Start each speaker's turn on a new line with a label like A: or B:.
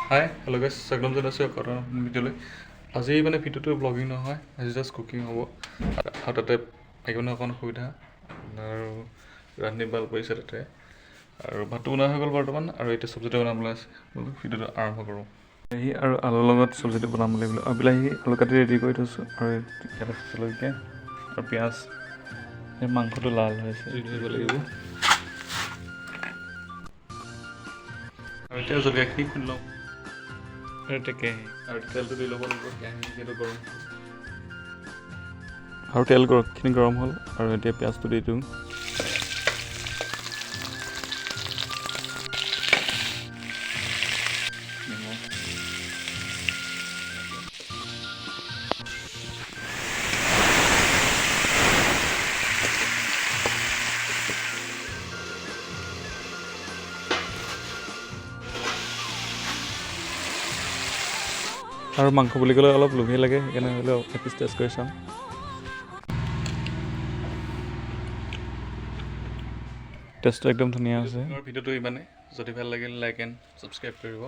A: হাই, hello' গাইছ, স্বাগতম জনাইছোঁ আকৌ এটা নতুন ভিডিঅ'লৈ। আজি মানে ভিডিঅ'টো ব্লগিং নহয়, আজি জাষ্ট কুকিং হ'ব। আৰু তাতে মাইকী মানুহৰ অকণ অসুবিধা আৰু ৰান্ধনি বাল পৰিছে তাতে। আৰু ভাতটো বনোৱা হৈ গ'ল বৰ্তমান, আৰু এতিয়া চব্জিটো বনাবলৈ আছে। বোলো ভিডিঅ'টো আৰম্ভ কৰোঁ। বিলাহী আৰু আলুৰ লগত চব্জিটো বনাম বুলি বোলো। আৰু বিলাহী আলু কাটি ৰেডি কৰি থৈছোঁ। আৰু ইয়াত আছে জলকীয়া আৰু পিঁয়াজ। এই মাংসটো লাল হৈছে, জুই ধৰিব লাগিব। আৰু এতিয়া জলকীয়াখিনি খুন্দি লওঁ। আৰু এতিয়া কেৰাহী আৰু তেলটো দি ল'ব লাগিব। কেৰাহী যিহেতু গৰম আৰু তেল গৰমখিনি গৰম হ'ল, আৰু এতিয়া পিঁয়াজটো দি দিওঁ। নিমখ। আৰু মাংস বুলি ক'লে অলপ লোভেই লাগে, সেইকাৰণে হ'লেও এপিচ টেষ্ট কৰি চাম। টেষ্টটো একদম ধুনীয়া আছে। ভিডিঅ'টো ইমানে। যদি ভাল লাগিল, লাইক এণ্ড ছাবস্ক্ৰাইব কৰিব।